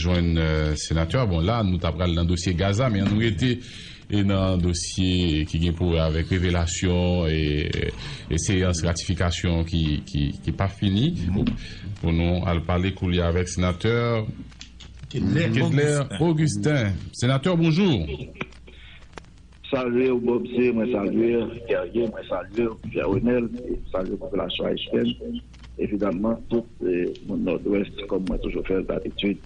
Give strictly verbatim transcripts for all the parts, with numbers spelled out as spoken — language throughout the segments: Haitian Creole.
jwenn, euh, senatè. Bon, la, nou ta pral nan dosye Gaza, men ann nou rete e nan dosye ki gen pou wè avèk revelasyon e, e seyans ratifikasyon ki, ki, ki pa fini. Pou nou al pale koulye avèk senatè Kedler Augustin. Senatè, bonjou. Salye w, Bob C, mwen salye w, Guerrier, mwen salye w, Pierre Renel, e salye popilasyon ayisyèn, evidamman, tout, eh, moun Nòdwès, kòm mwen toujou fè l dabitid.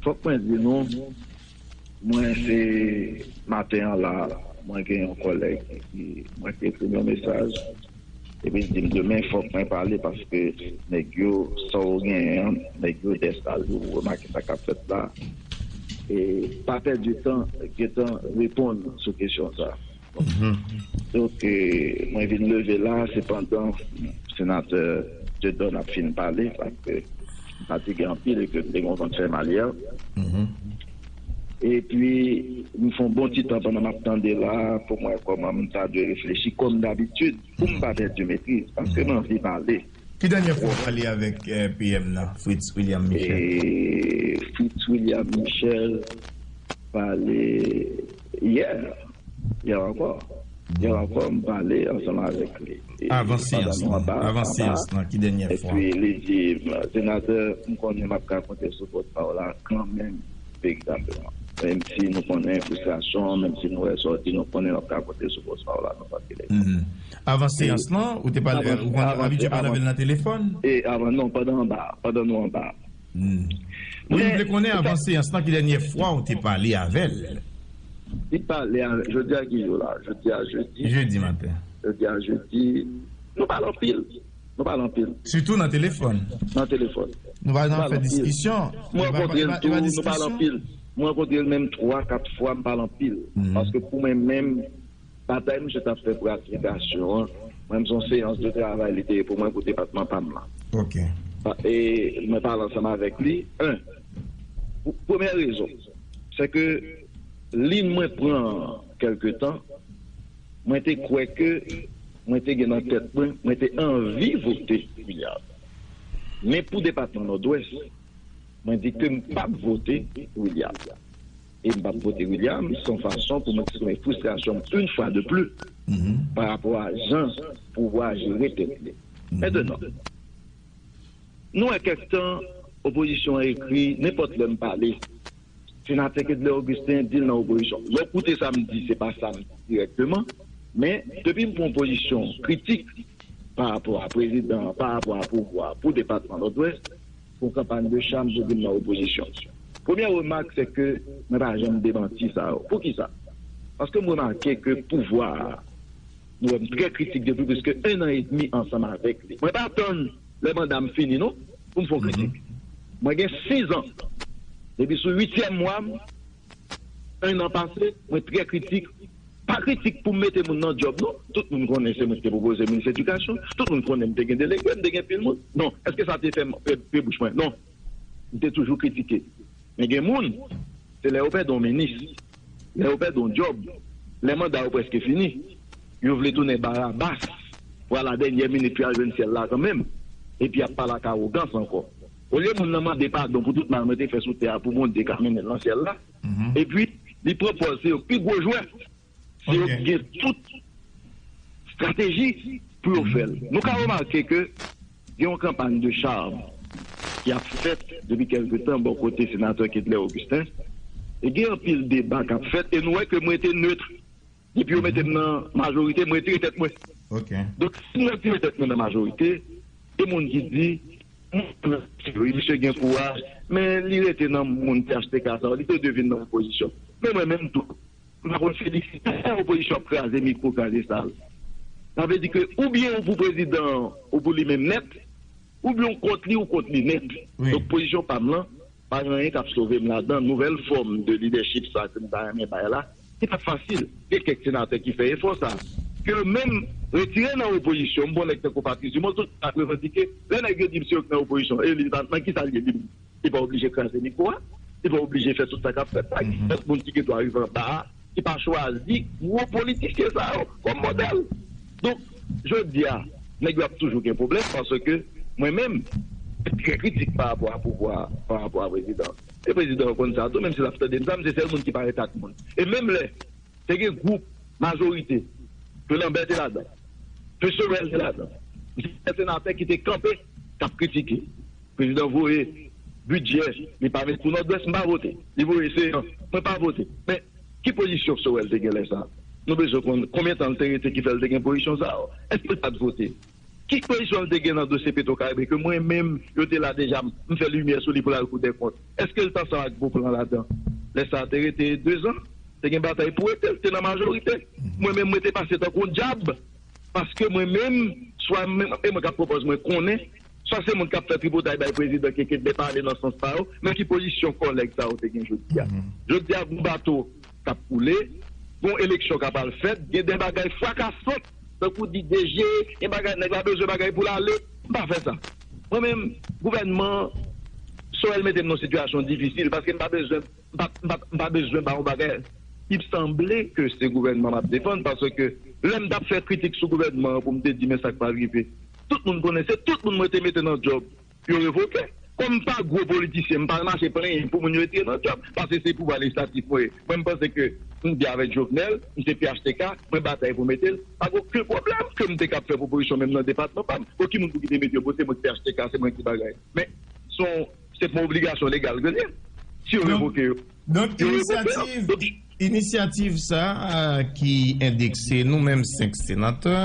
Fòk mwen di nou, mwen se maten an la, mwen gen yon kòlèg ki, mwen te ekri m yon mesaj, epi l di m demen fòk mwen pale paske nèg yo, sa w genyen an, nèg yo dèstalye, ou remake sa k ap fèt la. E pa pèdi tan, gentan reponn sou kesyon sa. Donk, e, mwen vin leve la, se pandan senatè Dieudonne ap fin pale, paske m fatige anpil e ke m te gen yon vant fè m al yè. Epi, m fè yon bon ti tan pandan m ap tande la, pou m wè kòman m ta dwe reflechi, kòm dabitid, pou m pa pèdi metriz, paske m anvi pale. Ki dènyè fwa w pale avèk, eh, P M nan, Fritz William Michel? E Fritz William Michel pale yè, yè ankò. Yè ankò, m pale ansanm avèk li. E pandan nou anba, anba, epi li di, "Senatè, m konnen m ap ka konte sou fòs pa w la kanmenm, veritableman. Menm si nou konnen fristrasyon, menm si nou wè sa w di, nou konnen n ap ka konte sou fòs pa w la, nenpòt ki lè." Avan seyans lan, ou te pale, ou konn abitye pale avè l nan telefòn? E avan, non, pandan anba, pandan nou anba. Wi, m vle konnen avan seyans lan, ki dènyè fwa ou te pale avè l? Li pale avè, jodi a ki jou la? Jodi a jedi. Jedi maten. Jodi a jedi. Nou pale anpil. Nou pale anpil. Sitou nan telefòn. Nan telefòn. Nou pa janm fè diskisyon. Mwen rankontre l tou, nou pale anpil. Mwen rankontre l menm twa, kat fwa, m pale anpil. Paske pou mwen menm, batay misye t ap fè pou ratifikasyon an, mwen, se yon seyans de travay li te ye pou mwen, pou depatman pa m lan. E mwen pale ansanm avèk li. En, pou, premyè rezon, se ke liy mwen pran kèlke tan, mwen te kwè ke mwen te gen nan tèt mwen, mwen te anvi vote William. Men pou depatman Nòdwès, mwen di ke m p ap vote William. E m p ap vote William, se yon fason pou m eksprime fristrasyon m, yon fwa de plis, pa rapò a jan pouvwa a jere tèt li. Mentnan, nou wè kèk tan, opozisyon an ekri, nenpòt lè m pale, Senatè Kedler Augustin di l nan opozisyon. Lè w koute sa m di, se pa sa m di dirèkteman, men depi m pran pozisyon kritik pa rapò a prezidan an, pa rapò a pouvwa a pou depatman Nòdwès, pou kanpay de cham pou vin nan opozisyon. Premyè remak, se ke mwen pa janm demanti sa yo. Poukisa? Paske m remake ke pouvwa a, nou wè m trè kritik depi pliske en an edmi ansanm avèk li. Mwen pa tann lè manda m fini, non, pou m fè yon kritik. Mwen gen sis an. Depi sou uityèm mwa m, en an pase, mwen trè kritik. Pa kritik pou m mete moun nan djòb, non. Tout moun konnen se mwen ki te pwopoze minis edikasyon. Tout moun konnen m te gen delege, m te gen pil moun. Non. Èske sa te fè m pe, pe bouch mwen? Non. M te toujou kritike. Men gen moun, se lè yo pèdi yon minis, lè yo pèdi yon djòb, lè manda yo prèske fini, yo vle tounen Barabas pou a la dènyè minit pou y al jwenn syèl la kanmenm, epi y ap pale ak awogans ankò. Olye moun nan mande padon pou tout mal mwen te fè sou tè a pou Bondye ka mennen l nan syèl la, epi li pran pòz se yo k pi gwo jwè. Se yo ki gen tout estrateji pou yo fè l. Nou ka remake ke gen yon kanpay de cham ki ap fèt depi kèlke tan bò kote senatè Kedler Augustin. E gen anpil deba k ap fèt e nou wè ke mwen te nèt. Depi yo mete m nan majorite, mwen retire tèt mwen. Donk, si mwen retire tèt mwen nan majorite, gen moun ki di, "Wi, misye gen kouraj, men li rete nan moun P H T K sa yo, li te dwe vin nan opozisyon." Men mwen menm tou, m pa konn felisite lè opozisyon ap kraze mikwo, kraze sal. Sa vle di ke oubyen ou pou prezidan an, ou pou li menm nèt, oubyen ou kont li, ou kont li nèt. Donk, pozisyon pa m lan, pa gen anyen k ap sove m ladan. Nouvèl fòm de lidèchip sa ke m ta renmen bay la, li pa t fasil. Gen kèk senatè ki fè efò sa. Ke yo menm retire nan opozisyon, m bon nèg tankou Patrice Dumont, tout ap revandike. Lè nèg yo di m se yo k nan opozisyon, e li, nan, nan ki sa l ye li menm? Li pa oblije kraze mikwo a. Li pa oblije fè tout sa k ap fèt la. Gen lòt moun ki gen dwa rive anba a, ki pa chwazi gwo politisyen sa yo kòm modèl. Donk, jodi a, nèg yo ap toujou gen pwoblèm paske mwen menm, mwen trè kritik pa rapò a pouvwa a, pa rapò a prezidan. E prezidan an konn sa tou, menm si l ap tande m, sa m se sèl moun ki parèt ak moun. E menm lè te gen gwoup majorite, ke Lambert te ladan, ke Sorel te ladan, m se sèl senatè ki te kanpe, k ap kritike. Prezidan voye bidjè, li pa met pou Nòdwès, m pa vote. Li voye Seyan, mwen pa vote. Men, ki pozisyon Sorel te gen lè sa a? Nou bezwen konn konbyen tan l te rete ki fè l te gen pozisyon sa a. Èske l pa t vote? Ki pozisyon l te gen nan dosye Petwokaribe ke mwen menm, yo te la deja, m fè limyè sou li pou l al Kou dè kont? Èske l t ansanm ak Beauplan ladan? Lè sa a te rete dezan, te gen batay pou rete, l te nan majorite. Mwen menm, mwen te pase tankou yon dyab, paske mwen menm, swa mwen, e mwen k ap pwopòz mwen konnen, swa se moun k ap fè tripotay bay prezidan ke Kedlè pale nan sans pa yo, men ki pozisyon kòlèg sa yo te gen jodi a? Jodi a, gon bato k ap koule, gon eleksyon k ap al fèt, gen de bagay frakasan, tankou di D G, gen bagay, nèg la bezwen bagay pou l ale, m pa fè sa. Mwen menm, gouvènman Sorel mete m nan sitiyasyon difisil, paske m pa bezwen, m pa, m pa, m pa bezwen ba yon bagay ki sanble ke se gouvènman m ap defann, paske lè m t ap fè kritik sou gouvènman an pou m te di men sa k pral rive, tout moun konnen, se tout moun mwen te mete nan djòb, yo revoke. Kòm m pa gwo politisyen, m pa al mache plenyen pou moun yo retire nan djòb, paske se pouvwa lejislatif mwen ye. Mwen, m panse ke m byen avèk Jovenel, m se P H T K, mwen batay pou mete l, pa gen okenn pwoblèm ke m te kab fè pwopozisyon menm nan depatman pa m. Bon, ki moun pou ki te mete yo? Bon, se mwen ki P H T K, se mwen ki bagay. Men, se yon, se pa yon obligasyon legal ke l ye. Si yo Donk, revoke yo, donk, yo revoke yo. Inisyativ, inisyativ sa a ki endekse nou menm senk senatè,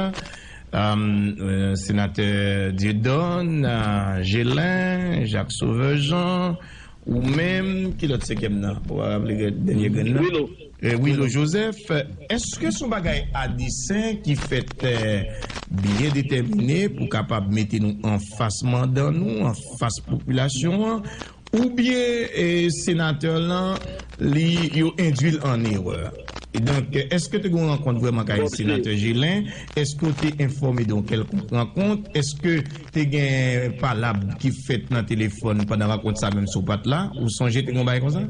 um, euh, senatè Dieudonne, euh, Gelin, Jacques Sauveur Jean, ou menm, ki lòt senkyèm nan? Ou pa raple dènye grenn nan? Wilo. Eh, Wilo Joseph, èske se yon bagay a desen ki fèt, eh, byen detèmine pou kapab mete nou anfas manda nou, anfas popilasyon an, oubyen, eh, senatè lan, li, yo endwi l an erè? E donk, èske te gen yon rankont vrèman kay senatè Gelin? Èske w te enfòme de yon kèlkonk rankont? Èske te gen palab ki fèt nan telefòn pandan rankont sa, menm si w pa t la? Ou sonje te gen yon bagay konsa?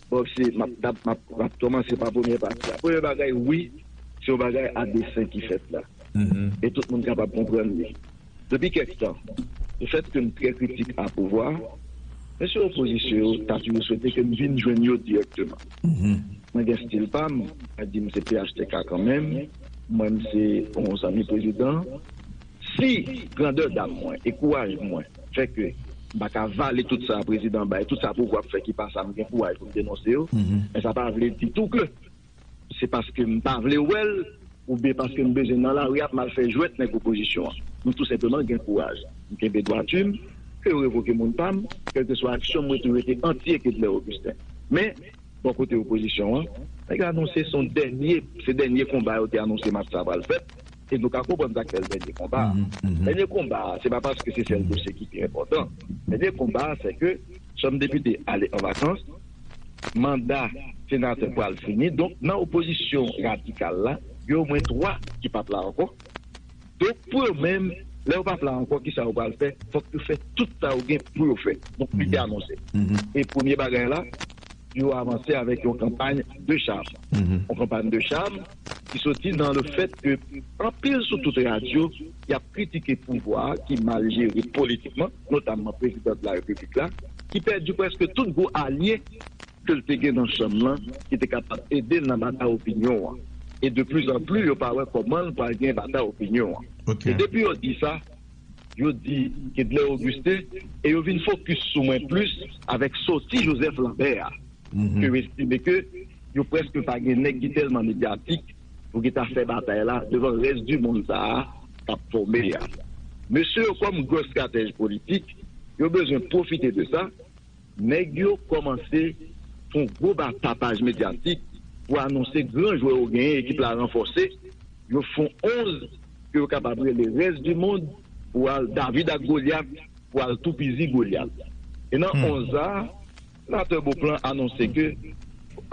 Bon, se, m ap, m ap, m ap, m ap kòmanse pa premye pati a. Premye bagay, wi, se yon bagay a desen ki fèt la. E tout moun kapab konprann li. Depi kèk tan, lefètke m trè kritik a pouvwa, mesye opozisyon yo ta toujou swete ke m vin jwenn yo dirèkteman. Mwen gen stil pa m, mwen di m se P H T K kanmenm, mwen m se yon zanmi prezidan. Si grandè dam mwen e kouraj mwen fè ke m pa ka vale tout sa prezidan bay, tout sa pouvwa ap fè ki pa sa, m gen kouraj pou m denonse yo, men sa pa vle ditou ke se paske m pa vle wè l, oubyen paske m bezwen nan lari a pou m al fè jwèt nèg opozisyon an. M tou senpleman gen kouraj. M kenbe dwati m, ke yo revoke moun pa m, kèlkeswa aksyon m, mwen toujou rete antye Kedlè Augustin. Men, bò kote opozisyon an, nèg la anonse se yon dènye, se dènye konba yo te anonse match sa pral fèt, e nou ka konprann sa k fè l dènye konba a. Dènye konba a, se pa paske se sèl dosye ki pi enpòtan. Dènye konba a, se ke chanm depite ale an vakans, manda senatè pral fini. Donk, nan opozisyon radikal la, gen omwen twa ki p ap la ankò. Donk, pou yo menm, lè yo p ap la ankò, kisa yo pral fè? Fòk yo fè tout sa yo gen pou yo fè. Donk, li te anonse. E premye bagay la, yo avanse avèk yon kanpay de cham. Yon kanpay de cham ki soti nan le fèt ke anpil sou tout radyo, y ap kritike pouvwa a ki mal jere politikman, notamman prezidan de la repiblik la, ki pèdi prèske tout gwo alye ke l te gen nan chanm lan, ki te kapab ede l nan batay opinyon an. E de plus en plus, yo pa wè kòman l pral gen batay opinyon an. E depi yo di sa, yo di Kedlè Augustin, e yo vin fokis sou mwen plis avèk soti Joseph Lambert a, ke yo estime ke yo prèske pa gen nèg ki tèlman medyatik pou ki ta fè batay la devan rès di mond sa a k ap fòme a. Mesye yo, kòm gran estratèj politik, yo bezwen pwofite de sa. Nèg yo kòmanse fè yon gwo ba-, tapaj medyatik pou anonse gran jwè yo genyen, ekip la ranfòse. Yo fè yon onz ke yo kapab rele rès di mond pou al David ak Golyat, pou al toupizi Golyat. E nan onz sa a, senatè Beauplan anonse ke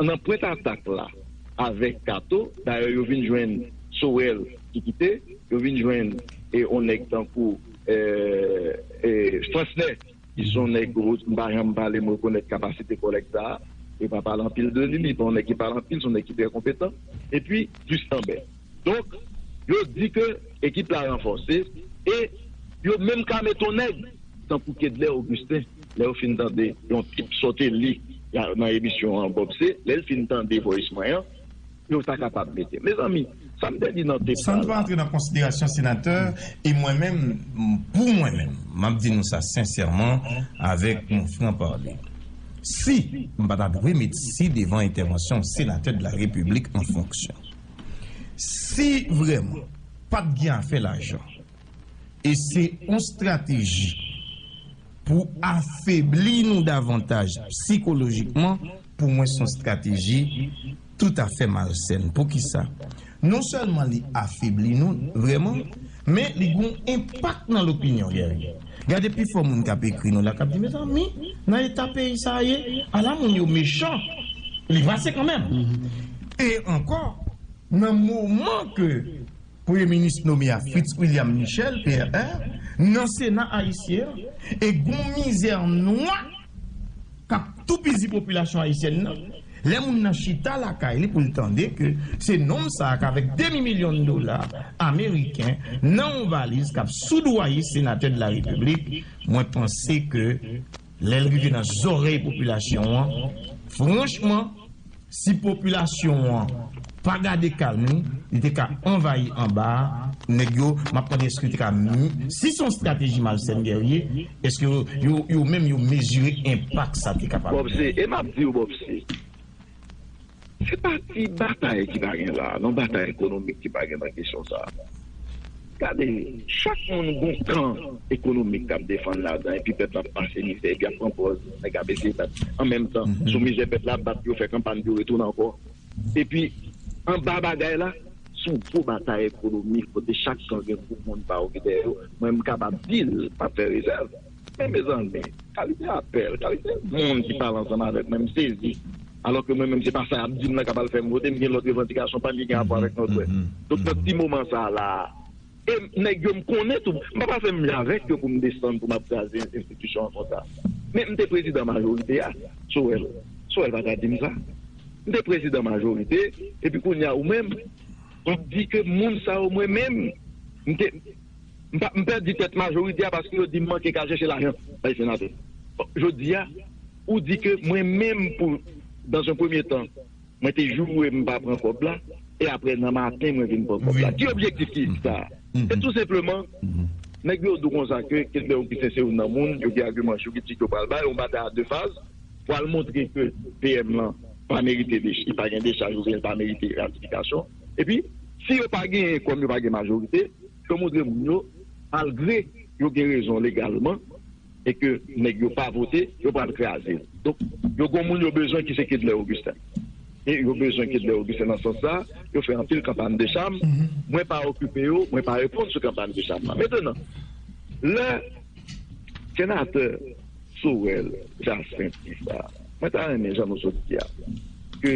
nan pwent atak la avèk Kato, dayè yo vin jwenn Sorel ki kite, yo vin jwenn e yon nèg tankou eh, eh, Fransnè, ki se yon nèg, m pa janm pale, m rekonèt kapasite kòlèg sa a, e pa pale anpil de li, li pa yon nèg ki pale anpil, se yon nèg ki trè konpetan, epi Justin Bert. Donk, yo di ke ekip la ranfòse, e yo menm ka mete yon nèg, tankou Kedlè Augustin, lè yo fin tande yon tip sòti li, nan emisyon an Bob C, lè l fin tande voice mwen an, yo ta kapab mete. Mezanmi, sa m te di nan te San nou pa antre nan konsiderasyon, senatè, e mwen menm, pou mwen menm, m ap di nou sa sensèman, avèk yon fran pale. Si m pa ta dwe met si devan entèvansyon yon senatè de la repiblik an fonksyon, si vrèman pa t gen afè lajan, e se yon estrateji pou afebli nou davantaj sikolojikman, pou mwen se yon estrateji toutafè malsèn. Poukisa? Non sèlman li afebli nou vrèman, men li gen yon enpak nan lopinyon, Guerrier. Gade pifò moun k ap ekri nou la k ap di, mezanmi, nan eta peyi sa a ye, ala moun yo mechan. Li pase kanmenm. E ankò, nan moman ke Premye Minis nome a Fritz William Michel, P R R, nan Sena ayisyen an, e gon mizè nwa k ap toupizi popilasyon ayisyèn nan, lè moun nan chita lakay li pou l tande ke se nonm sa a k avèk demi milyon dola ameriken nan yon valiz k ap soudwaye senatè de la repiblik, mwen panse ke lè l rive nan zòrèy popilasyon an, franchman, si popilasyon an pa gade kalm li, li te ka anvayi anba a, nèg yo, m ap mande èske yo te ka, si se yon estrateji malsèn, Guerrier, èske yo, yo, yo menm yo mezire enpak sa te kapab Bob C, e m ap di w, Bob C, se pa ti batay ki pa gen la, non, batay ekonomik ki pa gen nan kesyon sa. Gade, chak moun gon kan ekonomik k ap defann ladan, epi pèp la ap pase mizè, epi ap pran pòz nèg ap eseye bat. An menm tan, sou mizè pèp la ap bat pou yo fè kanpay pou yo retounen ankò. Epi, anba bagay la, se yon gwo batay ekonomik kote chak kan gen gwoup moun pa yo ki dèyè yo. Mwen, m kapab di l, m ap fè rezèv. Men, mezanmi, kalite apèl, kalite moun ki pale ansanm avèk mwen, m sezi. Alòske mwen menm, se pa sa y ap di m nan k ap al fè m vote, m gen lòt revandikasyon pa m ki gen rapò avèk Nòdwès. Donk, nan ti moman sa a la a, e nèg yo, m konnen tou, m pa pase m avèk yo pou m desann, pou m ap kraze enstitisyon an konsa. Men m te prezidan majorite a, Sorel. Sorel pa ka di m sa. M te prezidan majorite, epi kounye a ou menm, w ap di ke moun sa yo, mwen menm, m te, m pa, m pèdi tèt majorite a paske yo di m manke ka chèche lajan bay senatè. Bon, jodi a, ou di ke mwen menm pou, dans un premier temps, mwen te joure m pa pran kòb la, e apre nan maten mwen vin pran kòb la. Ki objektif ki sa? Se tou senpleman, nèg yo di w konsa ke Kilbè Ogisten se youn nan moun, yo gen agiman jiridik yo pral bay, yon batay a de faz, pou al montre ke P M lan pa merite, li pa gen dechaj oubyen li pa merite ratifikasyon. Epi, si yo pa genyen, kòm yo pa gen majorite, yo montre moun yo, malgre yo gen rezon legalman, e ke nèg yo pa vote, yo pral kraze l. Donk, yo gon moun yo bezwen ki se Kedlè Augustin. E yo bezwen Kedlè Augustin nan sans sa, yo fè anpil kanpay de cham. Mwen pa okipe yo, mwen pa reponn sou kanpay de cham nan. Mentenan, lè senatè Sorel Jacinthe di sa, mwen ta renmen jan nou sot di a, ke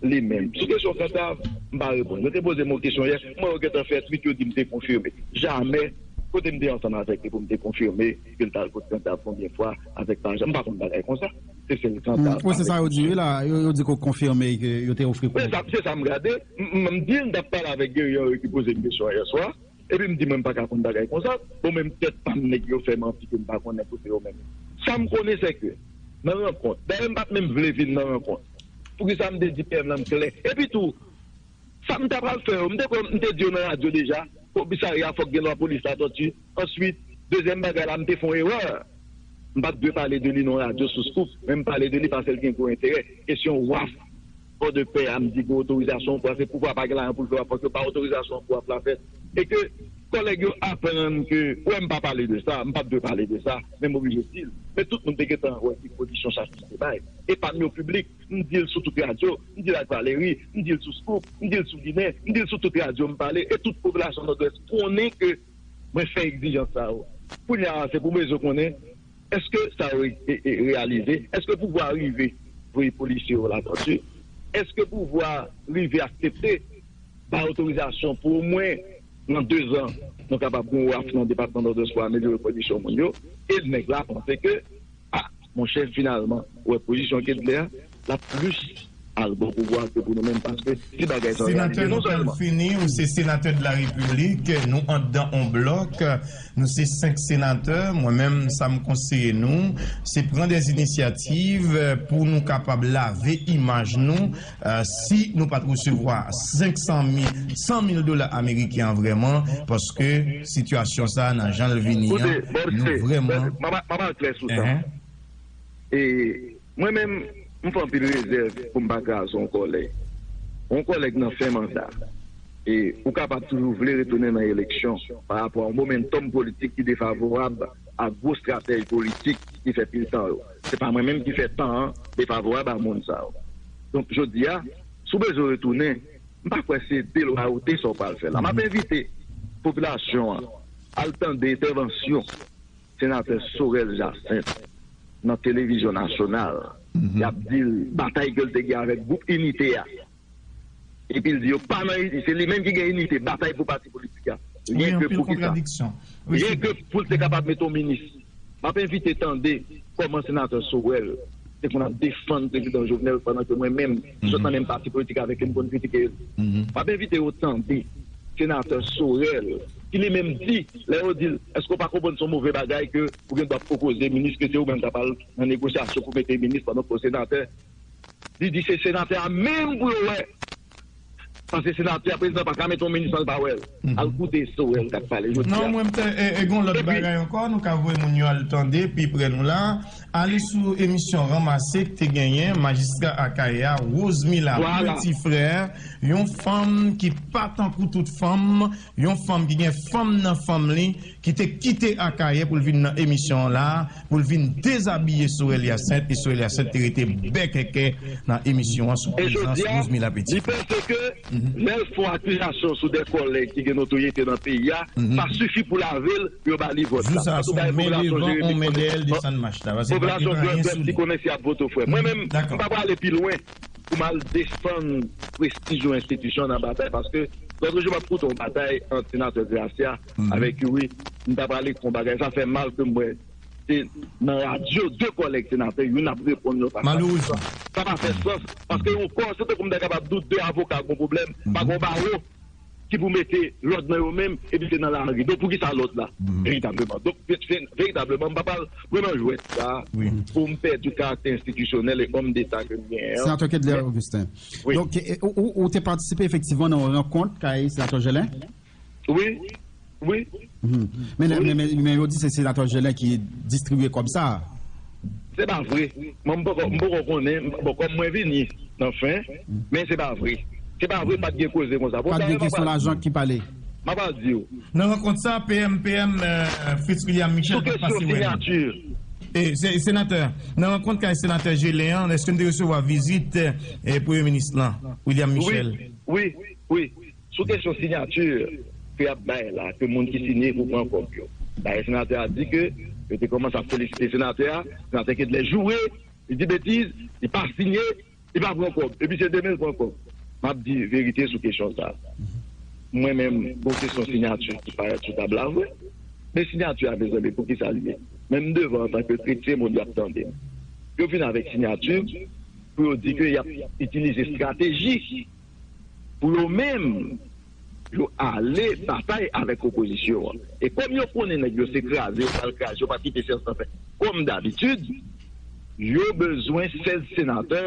li menm. Sou kesyon kantav, m pa reponn. Yo te poze m yon kesyon yè, mwen yo gentan fè twit, yo di m te konfime. Jamè, kote m te ansanm avèk li pou m te konfime ke l t al kot kantav konbyen fwa avèk pa jan. M pa konn bagay konsa. Se sèl kantav. Wi, se sa yo di wi la. Yo, yo di ke w konfime ke yo te ofri kou. Se sa, se sa m gade. M, m, m di l, m t ap pale avèk Guerrier ki poze m kesyon an yè swa. Epi m di mwen m pa ka konn bagay konsa. Bon, men m tèt pa m nèg yo fè manti ke m pa konnen kote yo menm. Sa m konnen se ke nan rankont, dayè m pa t menm vle vin nan rankont. Poukisa m te di P M lan m klè? Epi tou, sa m ta pral fè yo, m te kwè, m te di yo nan radyo deja, komisarya fòk gen lwa polis Latòti. Answit, dezyèm bagay la, m te fè yon erè. M pa t dwe pale de li nan radyo sou Scoop, men m pale de li paske l gen gwo enterè. Kesyon waf, Pòdepè a, m di gen otorizasyon pou w ap fè, pouvwa pa gen lajan pou l fè waf, fòk yo ba otorizasyon pou waf la fèt. E ke kòlèg yo aprann ke, wè, m pa pale de sa, m pa t dwe pale de sa, men m oblije di l. Men tout moun te gentan wè ki pozisyon Chachouch te bay. E pa m yo piblik, m di l sou tout radyo, m di l ak Valery, m di l sou Scoop, m di l sou Ginen, m di l sou tout radyo, m pale, e tout popilasyon Nòdwès konnen ke mwen fè egzijans sa yo. Kounye a, se pou bezwen konnen, èske sa yo re-, e-, e-, reyalize? Èske pouvwa a rive voye polisye yo Latòti? Èske pouvwa a rive aksepte bay otorizasyon pou omwen nan de zan, nou kapab gen yon waf nan depatman Nòdwès pou amelyore kondisyon moun yo? E nèg la panse ke, a, monchè, finalman, ou wè pozisyon Kedlè a, l ap plis al bò pouvwa ke pou nou menm, paske si bagay sa yo reyalize, non sèlman. Senatè, nou pral fini, ou se senatè de la Repiblik, nou anndan on blòk, nou se senk senatè, mwen menm, sa m konseye nou, se pran dè inisyativ pou nou kapab lave imaj nou, si nou pa t resevwa senk san mil, san mil dola ameriken an vrèman, paske sitiyasyon sa a nan jan l vini an, nou vrèman. Koute, Bòb, se, m ap, m ap al klè sou sa. E, mwen menm, m fè anpil rezèv pou m pa kraze yon kòlèg. Yon kòlèg nan fen manda. E ou kapab toujou vle retounen nan eleksyon pa rapò a yon momentòm politik ki defavorab a gwo estratèj politik ki fè pil tan yo. Se pa mwen menm ki fè tan an defavorab a moun sa yo. Donk, jodi a, si w bezwen retounen, m pa kwè se delwayote sa w pral fè la. M ap envite popilasyon an al tande entèvansyon senatè Sorel Jacinthe nan televizyon nasyonal. Y ap di l batay ke l te gen avèk gwoup Inite a. Epi l di yo pa nan Inite, se li menm ki gen Inite, batay pou pati politik la. Wi, anpil kontradiksyon. Wi, se vre. Ryen ke pou l te kapab mete yon minis. M ap envite tande kòman senatè Sorel te konn ap defann prezidan Jovenel pandan ke mwen menm, m sot nan menm pati politik avèk li, m konn kritike l. M ap envite yo tande senatè Sorel, ki li menm di, lè yo di l, èske w pa konprann se yon move bagay ke ou gen dwa pwopoze minis, ke se ou menm k ap al nan negosyasyon pou mete minis pandan ke w senatè? Li di se senatè a menm pou yo wè. Paske senatè a, prezidan pa ka mete yon minis san l pa wè l. Al koute Sorel k ap pale jodi a. Non, mwen, m te, e, e gon lòt bagay ankò, nou ka voye moun yo al tande pi prè nou la. Ale sou emisyon Ranmase k te genyen, majistra Akayè a, Rosemila Petit Frère, yon fanm ki pa tankou tout fanm, yon fanm ki gen fanm nan fanm li, ki te kite Akayè pou l vin nan emisyon an la, pou l vin dezabiye Sorel Jacinthe, e Sorel Jacinthe te rete bèkèkè nan emisyon an sou prezans Rosemila Petit Frère. E jodi a, li panse ke lè l fè yon akizasyon sou de kòlèg ki gen notoryete nan peyi a, sa sifi pou lave l, pou yo ba li vòt la. Jou sa a, se yon men devan, yon men dèyè l desann mach la, paske pa gen anyen sou li. Popilasyon Grandans ki konnen si y ap vote w, frè. Mwen menm, m pa prale pi lwen pou m al defann prestij yon enstitisyon nan batay, paske lòt jou m ap koute yon batay ant senatè Gracia avèk Youri, m ta prale kont bagay sa, fè mal ke m wè se nan radyo de kòlèg senatè, youn ap reponn lòt ap pale. Malerezman. Sa pa fè sans, paske yon kò, se tankou m ta kapab di w de avoka gon pwoblèm, pa gon bawo ki pou mete lòd nan yo menm, epi se nan lari. Donk, poukisa lòd la, veritableman? Donk, ve-, ve-, veritableman, m pa pral pran nan jwèt sa pou m pèdi karaktè enstitisyonèl e òm deta ke m genyen an. Senatè Kedler Augustin. Wi. Donk, e, ou, ou, ou te patisipe efektivman nan yon rankont kay Senatè Gelin? Wi, wi. Men, men, men, men yo di se Senatè Gelin ki distribye kòb sa. Se pa vre. Mwen, m poko, m poko konnen, m, bon, kòm mwen vini nan fen, men se pa vre. Se pa vre, pa t gen koze konsa. Pa t gen kesyon lajan ki pale. M ap al di w. Nan rankont sa, P M, P M, euh, Fritz William Michel pa t pase wè nou. Sou kesyon siyati. E, se, senatè, nan rankont kay senatè Gelin an, èske n te resevwa vizit, eh, premye minis lan, William Michel? Wi, wi, wi. Sou kesyon siyati ke y ap bay la, ke moun ki siyen pou pran kòb yo. Dayè, senatè a di ke yo te kòmanse ap felisite senatè a, senatè Kedler joure, li di betiz, li pa siyen, li pa pran kòb. Epi se demen l pran kòb. M ap di verite sou kesyon sa a. Mwen menm, gon kesyon siyati ki parèt sou tab la vre. Men siyati a, mezanmi, poukisa l ye? Men m devan antanke kretyen, moun y ap tande m. Yo vin avèk siyati pou yo di ke y ap itilize estrateji pou yo menm, yo ale batay avèk opozisyon an. E kòm yo konnen nèg yo se kraze, yo pral kraze, yo pa kite seyans lan fèt. Kòm dabitid, yo bezwen sèz senatè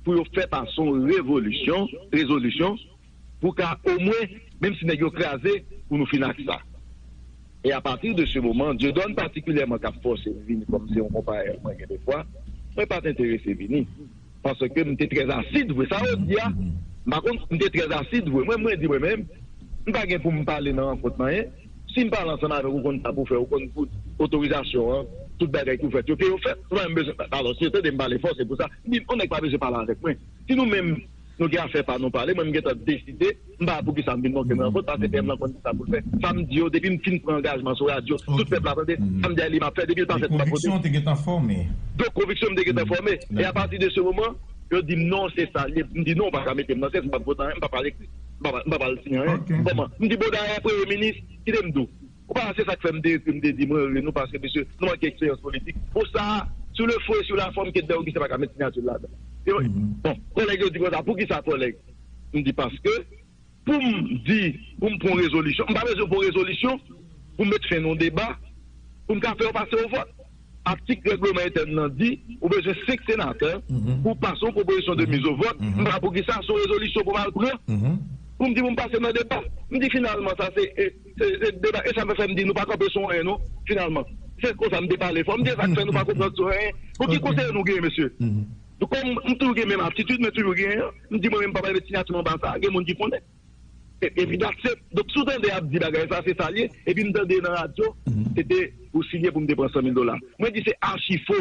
pou yo fè pase yon revolisyon, rezolisyon, pou ka omwen, menm si nèg yo kraze, pou nou fin ak sa. E apati de se moman, Dieudonne patikilyèman k ap fòse m vini kòm se yon konpayèl mwen gen defwa, mwen pa t enterese vini. Paske m te trè asid vre. Sa yo di a, m pa konn, m te trè asid vre. Mwen, mwen di mwen menm, m pa gen pou m pale nan rankont anyen. Si m pale ansanm avèk ou, ou konn sa pou fè, ou konn tout otorizasyon an, tout bagay ki pou fèt yo, ke yo fèt. Se pa menm bezwen, alò, si yo tande m pale fò, se pou sa. M di, yon nèg pa bezwen pale avèk mwen. Si nou menm, nou gen afè pa nou pale, mwen, m gentan deside, m pa wè poukisa m vin nan okenn rankont, paske P M lan konn ki sa pou l fè. Sa m di yo, depi m fin pran angajman sou radyo, tout pèp la tande, sa m di a li m ap fè, depi l pa fèt, m p ap vote. Donk, konviksyon w te gentan fòme. Donk, konviksyon m te gentan fòme. E apati de se moman, yo di m non, se sa l ye. M di non, ou pa ka mete m nan sèz, m p ap vote anyen, m p ap pale, m p ap, m p ap al siyen anyen. Kòman? M di, bon, dayè, premye minis, kite m di w. Ou pa wè, se sa k fè m te ekri, m te di, mwen rele nou, paske, mesye, nou manke eksperyans politik. Pou sa, sou le fon e sou la fòm, Kedler Augustin pa ka met siyati l ladan. Yo, bon, kòlèg yo di konsa, poukisa kòlèg? M di paske pou m di, pou m pran yon rezolisyon, m pa bezwen pran yon rezolisyon pou m met fen nan yon deba, pou m ka fè yo pase o vòt. Atik règleman entèn nan di ou bezwen senk senatè pou w pase yon pwopozisyon de miz o vòt. M pa wè poukisa se yon rezolisyon pou m al pran pou m di pou m pase nan deba. M di finalman sa se, e, se, se deba, e sa fè m di nou pa kanpe sou anyen non, finalman. Se konsa m te pale fò, m di e sa k fè nou pa konprann sou anyen. Bon, ki konseye nou genyen, mesye? Nou kòm m toujou gen menm atitid, mwen toujou genyen an, m di mwen menm m pa bay met siyati m anba sa, gen moun ki konnen. E, epi that's it. Donk, si w tande y ap di bagay sa, se sa l ye. Epi m tande nan radyo, se te pou silye pou m te pran san mil dola. Mwen di se achi fo.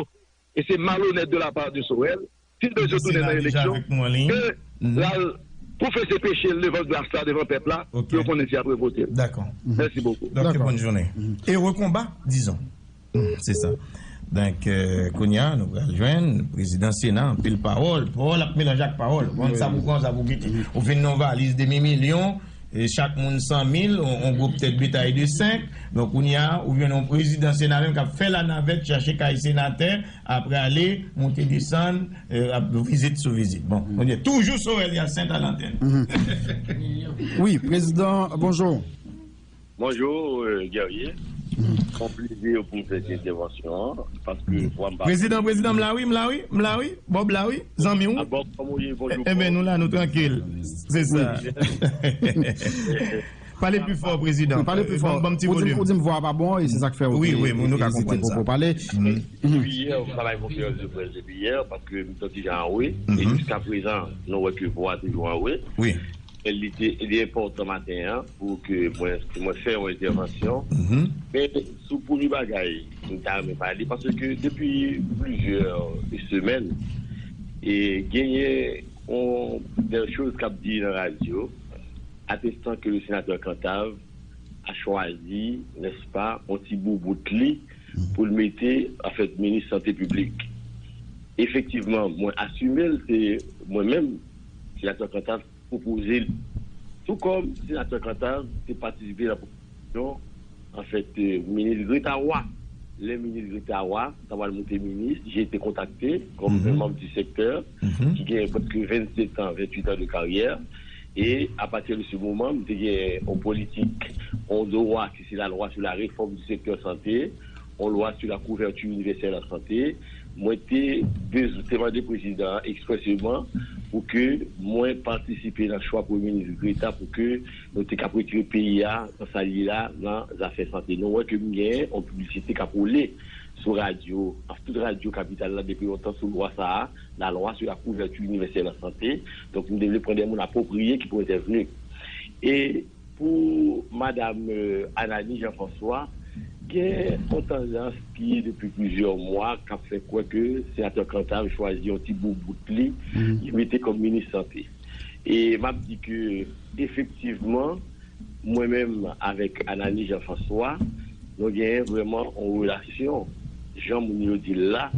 E se malonèt de la part de Sorel. Si l bezwen tounen nan eleksyon, ke l al konfese peche l devan glas la, devan pèp la, pou yo konnen si y ap revote l. Dakò. Mèsi bokou. Dakò. Bonne journée. Heureux combat, disons. Hmm, se sa. Donk, euh, kounye a, nou pral jwenn prezidan Sena, anpil pawòl. Pawòl ap melanje ak pawòl. Ou konn sa pou pran, sa pou kite. Ou vin nan valiz demi milyon, e chak moun san mil, on, on gwoup tèt betay de senk. Donk, kounye a, ou jwenn yon prezidan Sena menm k ap fè lanavèt, chache kay senatè, apre ale, monte desann, euh, ap vizit sou vizit. Bon, kounye a, toujou Sorel Hyacinthe a lantèn. Wi, prezidan, bonjou. Bonjou, euh, Guerrier. Se yon plezi pou m fè ti entèvansyon an, paske fwa m pa... Prezidan, prezidan, m la wi, m la wi, m la wi. Bob la wi, zanmi w. A, Bob, kòman w ye? Bonjou, Bob. Enben, nou la, nou trankil. Se sa. Pale pi fò, prezidan. Pale pi fò. Ban m ti volim. Ou di m vwa pa bon, e se sa k fè ou te ezite pou pale. Wi, wi, nou ka konprann sa. Depi yè, m pa bay konferans de près depi yè, paske m santi jan anwe. E jiskaprezan, nou wè ke vwa toujou anwe. Wi. Li te, li enpòtan maten an pou ke mwen, mwen fè yon entèvansyon. Men sou premye bagay, m ta renmen pale, paske depi plizyè semèn, e genyen yon de choz k ap di nan radyo, atestan ke le senatè Cantave a chwazi, nèspa, yon ti boubout li pou l mete, anfèt, minis sante piblik. Efektivman, mwen asime l, se mwen menm, senatè Cantave, pwopoze l. Tou kòm senatè Cantave te patisipe nan pwopozisyon, anfèt, euh, minis Greta Roy. Lè minis Greta Roy ta pral monte minis, je te kontakte kòm un membre du secteur ki gen prèske vennsenk an, venntuit an de karyè. E apati de se moman, m te gen yon politik, yon dwa ki se la lwa sou la refòm di sektè sante, yon lwa sou la kouvèti inivèsèl an sante. Mwen te bezwen te mande prezidan an ekspreseman pou ke mwen patisipe nan chwa Premye Minis Greta pou ke nou te kab retire peyi a nan sa l ye la nan zafè sante. Nou wè ke m gen yon piblisite k ap woule sou radyo, tout radyo kapital la depi lontan sou lwa sa a, la loi sur la couverture universelle en santé. Donk, m te vle pran de moun apwopriye ki pou entèvni. E pou madam, euh, Ananie Jean-François, gen yon tandans ki depi plizyè mwa k ap fè kwè ke senatè Cantave chwazi yon ti boubout li, li mete kòm minis sante. E m ap di ke efektivman, mwen menm avèk Ananie Jean-François, nou genyen vrèman yon relasyon, jan moun yo di l la,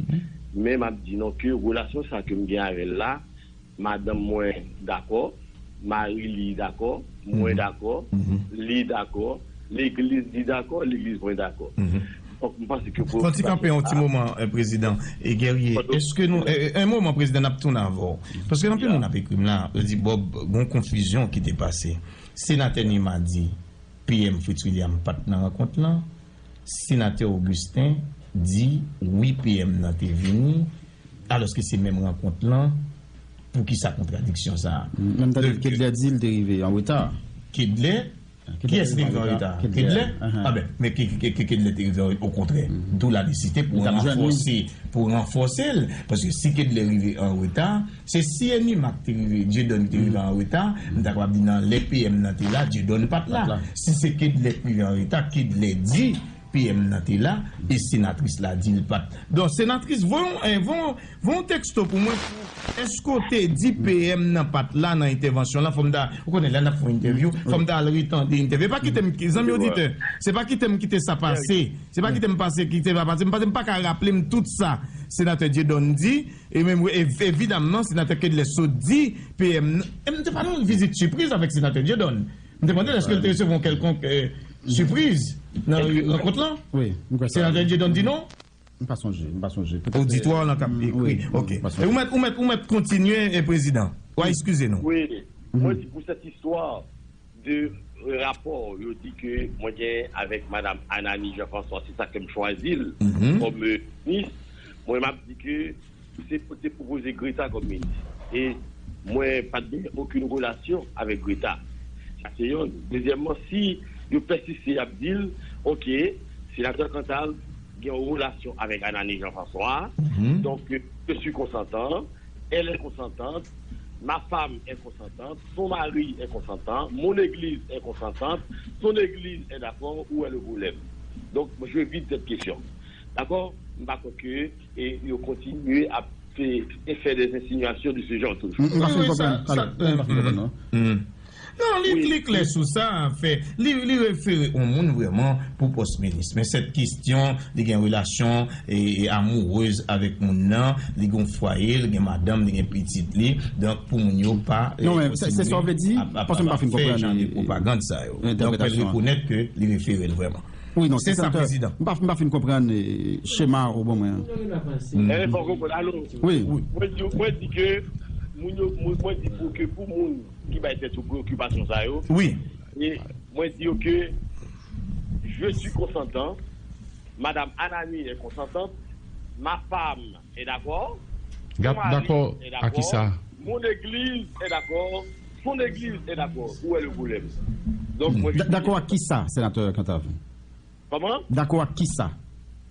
men m ap di nou ke relasyon sa ke m gen avè l la, madanm mwen dakò, mari li dakò, mwen dakò, li dakò, legliz li dakò, legliz mwen dakò. Donk, m panse ke... Fò n ti kanpe yon ti moman, eh, prezidan. E Guerrier, èske nou, eh, eh, yon moman, prezidan, n ap tounen avè w. Paske anpil moun ap ekri m la, yo di, Bob, gon konfizyon ki te pase. Senatè Nima di P M Fritz William pa t nan rankont lan. Senatè Augustin di wi, P M nan te vini, alòske se menm rankont lan. Poukisa kontradiksyon sa a? Menm tande Kedlè di l te rive an reta. Kedlè? Kiyès te rive an reta? Kedlè? Anben, men ke, ke, ke Kedlè te rive an reta, okontrè, tou la nesesite pou ranfòse, pou ranfòse l, paske si Kedlè rive an reta, se si Nima k te rive, Dieudonne ki te rive an reta, m ta kapab di nan lè P M nan te la, Dieudonne pa t la. Si se Kedlè k rive an reta, Kedlè di P M nan te la, e senatris la di l pa t. Donk, senatris, voye yon, eh, voye yon, voye yon teksto pou mwen, pou, èske w te di P M nan pa t la nan entèvansyon lan? Fò m ta, ou konnen, lè n ap fè yon entèvyou, fò m ta al retande entèvyou. E pa kite m, zanmi oditè, se pa kite m kite sa pase. Se pa kite m pase, kite sa pase. M pa, m pa ka raple m tout sa senatè Dieudonne di. E menm, ev-, evidamman, senatè Kedlè sot di P M nan. E m te pa nan yon vizit sipriz avèk senatè Dieudonne. M te mande l èske l te resevwa yon kèlkonk, eh, sipriz nan rankont lan. Senatè Dieudonne di non. M pa sonje, m pa sonje. Oditwa w lan k ap ekri. Ok. E ou mèt, ou mèt, ou mèt kontinye, e prezidan. W a eskize nou. Wi. Mwen di pou cette histoire de rapò yo di ke mwen gen avèk madanm Anani Jean François, se sa ke m chwazi l kòm minis. Mwen m ap di ke se pou te pwopoze Greta kòm minis. E mwen pa t gen okenn relasyon avèk Greta. Sa se yonn. Dezyèmman, si yo pèsiste y ap di l, ok, senatè Cantave gen yon relasyon avèk Anani Jean François, donk je suis consentant, elle est consentante, ma femme est consentante, son mari est consentant, mon église est consentante, son église est d'accord, où est le problème? Donc, je vide cette question. D'accord? M pa kwè ke e yo kontinye ap fè, e fè des insinuations de ce genre toujours. M pa fin konprann. Talè, m pa fin konprann non. Non, li, li klè sou sa, anfen, li, li refere yon moun vrèman pou pòs minis. Men sèt kesyon, li gen relasyon e, e amourez avèk moun nan, li gen yon fwaye, li gen madanm, li gen pitit li. Donk, pou moun yo pa. Non, men se, se sa w vle di, paske m pa fin konprann. Jan de pwopagand sa yo. Donk, mwen rekonèt ke li refere l vrèman. Wi, non, se sa, prezidan. M pa, m pa fin konprann eh, chema ou ban mwen an. Wi. Mwen di, mwen di ke moun yo, mwen di pou ke pou moun ki bay tèt yo preokipasyon sa yo. Wi. E mwen di yo ke je suis consentant, madame Anani est consentante, ma femme est d'accord, mon mari est d'accord, mon église est d'accord, son église est d'accord. Où est le problème? Donc, moi, je... D'accord à qui ça, sénateur Cantave? Comment? D'accord à qui ça?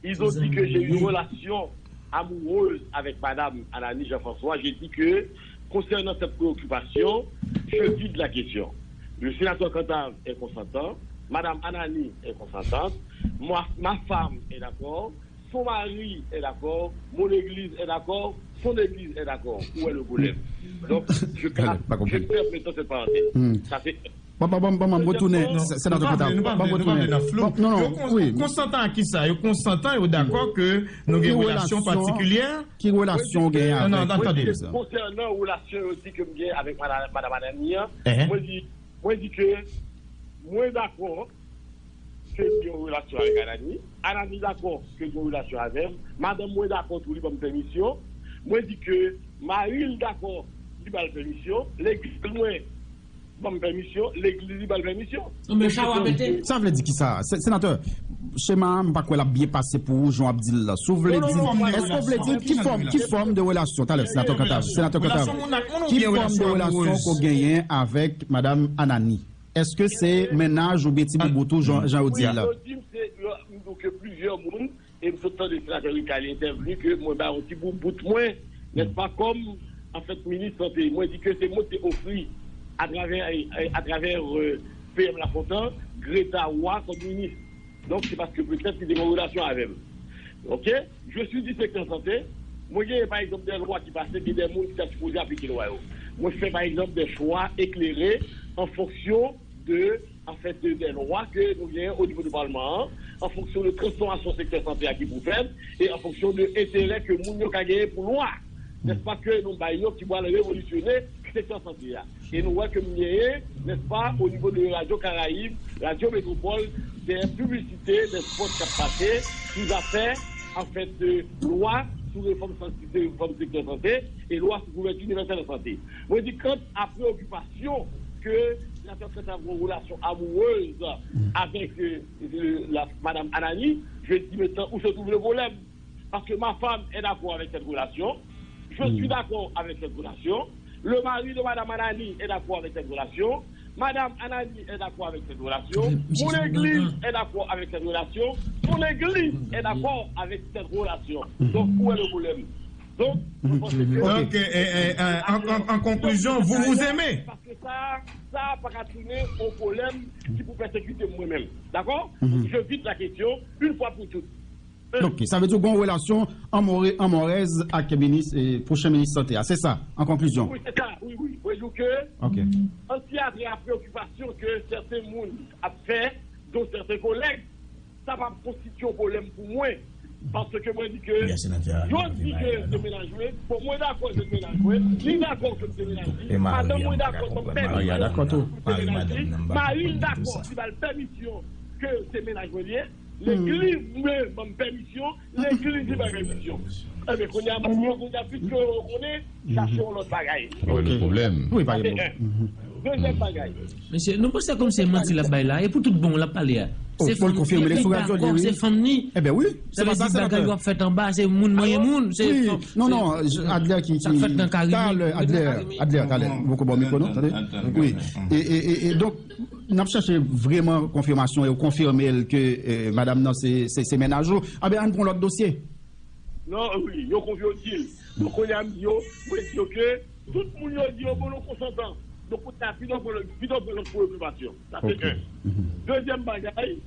Ils ont dit que j'ai une relation amoureuse avec madame Anani Jean-François. J'ai dit que, concernant cette préoccupation, je vide la question. Le sénateur Cantave est consentant, madame Anani est consentante, moi, ma femme est d'accord, son mari est d'accord, mon église est d'accord, son église est d'accord. Où est le problème? Donc, je, je ferme maintenant cette parenthèse. Ça fait Bon, bon, bon, bon, bon, retounen, senatè Cantave. Bon, retounen. Non, non, wi. Konsantan a kisa? Yo konsantan, yo dakò ke nou gen relasyon patikilyè? Ki relasyon w genyen avèk... Non, non, tande. Konsènan relasyon yo di ke m gen avèk madanm Anani an, mwen di, mwen di ke mwen dakò ke m gen yon relasyon avèk Anani. Anani dakò ke l gen yon relasyon avè m. Madanm mwen dakò tou, li ban m pèmisyon. Mwen di ke mari l dakò, li ba l pèmisyon. Legliz mwen ban m pèmisyon, legliz li ba l pèmisyon. Sa vle di kisa? Senatè, chema a, m pa kwè l ap byen pase pou ou, jan w ap di l la. Si w vle di, èske w vle di ki fòm, ki fòm de relasyon, talè, senatè Cantave, senatè Cantave, ki fòm de relasyon ke w genyen avèk madanm Anani? Èske se mennaj oubyen ti boubout ou, jan yo di l la? Yo di m se, yo di m ke plizyè moun, e m sot tande senatè Ricard li entèvni ke mwen bay yon ti boubout mwen, nèspa, kòm, anfèt, minis sante. Mwen di ke se mwen ki te ofri, atravè, atravè P M Lafontant, Greta Roy kòm minis. Donk, se paske petèt li te gen yon relasyon avè m. Ok? Je suis du secteur santé. Mwen genyen, pa egzanp, de lwa ki pase, gen de moun ki ta sipoze aplike lwa yo. Mwen fè, pa egzanp, de chwa eklere an fonksyon de, anfèt, de, de lwa ke nou genyen o nivo de palman an, an fonksyon de transfòmasyon sektè sante a ki pou fèt, e an fonksyon de enterè ke moun yo ka genyen pou lwa, nèspa, ke nou bay yo ki pral revolisyone sektè sante a. E nou wè ke m genyen, nèspa, o nivo de Radyo Karayib, Radyo Metwopòl, de piblisite, de spòt k ap pase sou zafè, anfèt, de lwa sou refòm sante, refòm sektè sante, e lwa sou kouvèti inivèsèl an sante. Mwen di, kanta preokipasyon ke senatè Cantave gen yon relasyon amourez avèk madanm Anani, je dis maintenant, où se trouve le problème? Parce que ma femme est d'accord avec cette relation, je suis d'accord avec cette relation, le mari de madame Anani est d'accord avec cette relation, madame Anani est d'accord avec cette relation, mon église est d'accord avec cette relation, son église est d'accord avec cette relation. Donc, où est le problème? Donk, mwen panse ke... Donk, an konklizyon, vous vous aimez. Paske sa, sa pa ka tounen yon pwoblèm ki pou pèsekite m mwen menm. Dakò? Je vide la question une fois pour toutes. Ok, sa vle di w gen yon relasyon anmore, anmorèz ak minis, pwochen minis sante a, se sa, an konklizyon? Wi, se sa, wi, wi. Mwen di w ke, an teyat a preokipasyon ke sèten moun ap fè, don sèten kolèg, sa p ap konstitye yon pwoblèm pou mwen. Paske mwen di ke yo di ke se mennaj mwen, bon, mwen dakò se mennaj mwen, li dakò ke se mennaj li, madanm mwen dakò ban m pèmisyon pou se mennaj li, mari l dakò li ba l pèmisyon ke se mennaj mwen li ye. Legliz mwen ban m pèmisyon, legliz li bay pèmisyon. Enben, kounye a, moun yo, kounye a, piske yo konnen, chache yon lòt bagay. Sa pa gen pwoblèm. Wi, pa gen pwoblèm. Dezyèm bagay. Mesye, nou panse kòm se manti l ap bay la, e pou tout bon l ap pale a. Se fanm li, li dakò, se fanm ni. Ebyen wi, se pa sa, senatè. Sa vle di bagay yo ap fèt anba, se moun manyen moun, se fanm. Non, non, Adler ki, ki, talè, Adler, Adler, talè, nou poko ba w mikwo, non, tande? Wi. E, e, e, e donk, n ap chèche vrèman konfimasyon e w konfime l ke, eh, madanm nan se, se, se mennaj ou. Anben, ann pran lòt dosye. Non, wi, yo konfime l. Donk, kounye a, m di yo, mwen di yo ke tout moun yo di yo bon, nou konsantan. Donk, kounye a, pito pran lòt, pito pran lòt pwokipasyon. Sa se en. Dezyèm bagay,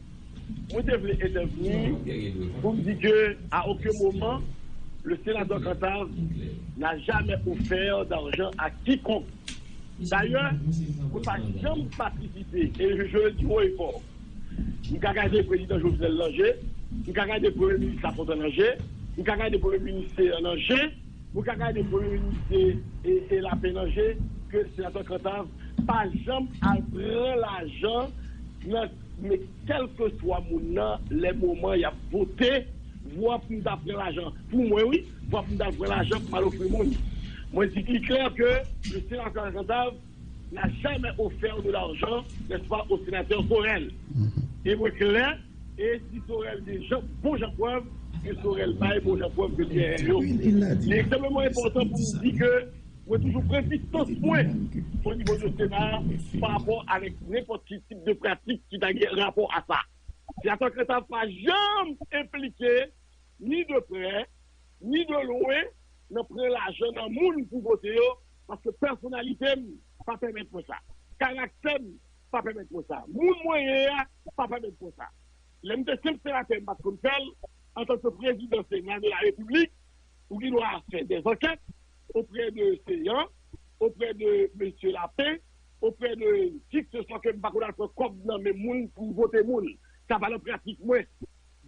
mwen te vle entèvni pou m di ke, à aucun moment, le sénateur Cantave n'a jamais offert d'argent à quiconque. Dayè, mwen pa janm patisipe, e je, je le dis haut et fort. M ka gade prezidan Jovenel nan je, m ka gade premye minis Lafontan nan je, m ka gade premye minis Céant nan je, m ka gade premye minis e, e Lapen nan je, ke senatè Cantave pa janm al pran lajan nan men kèlkeswa moun nan, lè moman y ap vote, vwa pou m ta pran lajan. Pou mwen, wi, vwa pou m ta pran lajan pou m al ofri moun. Mwen di pli klè ke le sénateur Cantave n'a jamais offert de l'argent, n'est-ce pas, au sénateur Sorel. E mwen klè, e si Sorel gen jan, bon jan prèv, ke Sorel bay bon jan prèv ke li genyen yo. Li ekstrèmeman enpòtan pou m di ke mwen toujou pran distans mwen o nivo de Sena pa rapò avèk nenpòt ki tip de pratik ki ta gen rapò a sa. Senatè Cantave pa janm enplike, ni de prè, ni de lwen, nan pran lajan nan moun pou vote yo, paske pèsonalite m pa pèmèt mwen sa. Karaktè m pa pèmèt mwen sa. Moun mwen ye a pa pèmèt mwen sa. Lè m te senp senatè, m pa t konn fè l. Antanke prezidan Sena de la Repiblik, ou gen dwa fè dè ankèt oprè de Céant, oprè de mesye Lapen, oprè de kikseswa ke m pa konn al pran kòb nan men moun pou vote moun. Sa pa nan pratik mwen.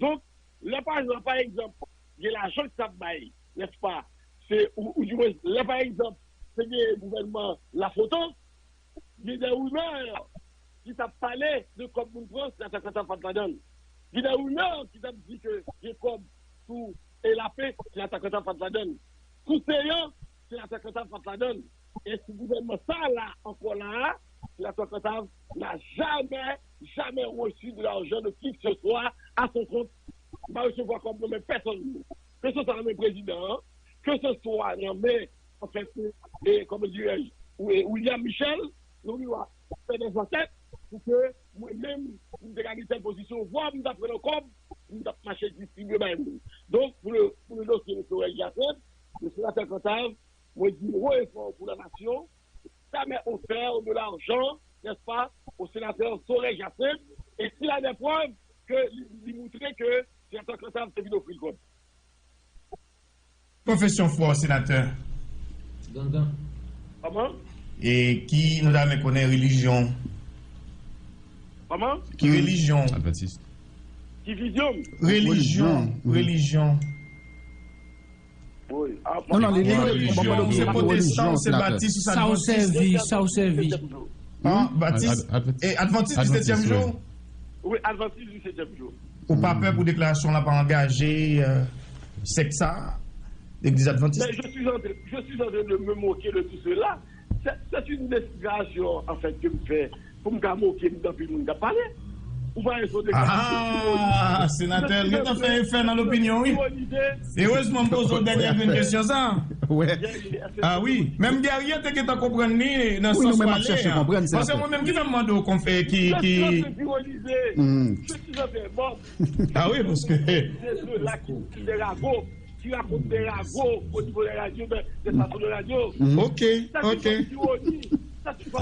Donk, lè pa, pa egzanp, gen lajan k t ap bay, nèspa, se, ou, ou dimwen, lè pa egzanp, se gen gouvènman Lafontan, gen de rimè ki t ap pale de kòb moun pran, senatè Cantave pa t ladan l. Gen de rimè ki t ap di ke gen kòb sou, e, Lapen, senatè Cantave pa t ladan l. Sou Céant, senatè Cantave pa t ladan l. E sou gouvènman sa la, ankò la a, senatè Cantave n'a jamais, jamais reçu de l'argent de qui que ce soit à son compte. M pa resevwa kòb nan men pèsonn. Ke se swa nan men prezidan an, ke se swa nan men, anfèt, e, kòman dirèj, Wi-, William Michel, nou li a fè dè zansèt pou ke mwen menm, m te ka gen tèl pozisyon, vwa m ta pran nan kòb, m t ap mache distribye bay moun. Donk, pou le, pou le dosye de Sorel Jacinthe, le sénateur Cantave, mwen di haut et fort pour la nation, jamais offert de l'argent, n'est-ce pas, au sénateur Sorel Jacinthe, et s'il a des preuves que li, li montre ke senatè Cantave te vin ofri l kòb. Konfesyon fwa, senatè. Gangan. Kòman? E ki nou ta renmen konnen relijyon. Kòman? Ki relijyon? Adventiste. Ki vizyon? Relijyon. Relijyon. Wi. Non, non, li, li, li, li, li, se pwotestan, ou se batis, ou se advantis. Sa w sèvi, sa w sèvi. An, batis. Ad-, ad-, e advantis disetyèm jou? Wi, advantis disetyèm jou. Ou pa pè pou deklarasyon la pa angaje, euh, sèk sa, legliz advantis? Mais je suis en train, je suis en train de me moquer de tout cela. C'est, c'est une déclaration, en fait, que m fè pou m ka moke m de anpil moun k ap pale. Ou pa wè se yon deklarasyon ironik? Ah, senatè, l gentan fè efè nan lopinyon, wi. Erezman m poze w dènye grenn kesyon sa. Wi. Ah wi, menm Guerrier te gentan konprann li nan sans w ale a. Paske mwen menm ki fè m mande w konfè ki, ki... Je suis en train d'ironiser. Je suis en train, bon. Ah wi, paske... Des ragots qui racontent des ragots au niveau des radios, des, des stations de radio. Ok, ok. Ça, c'est une forme d'ironie. Ça, c'est une forme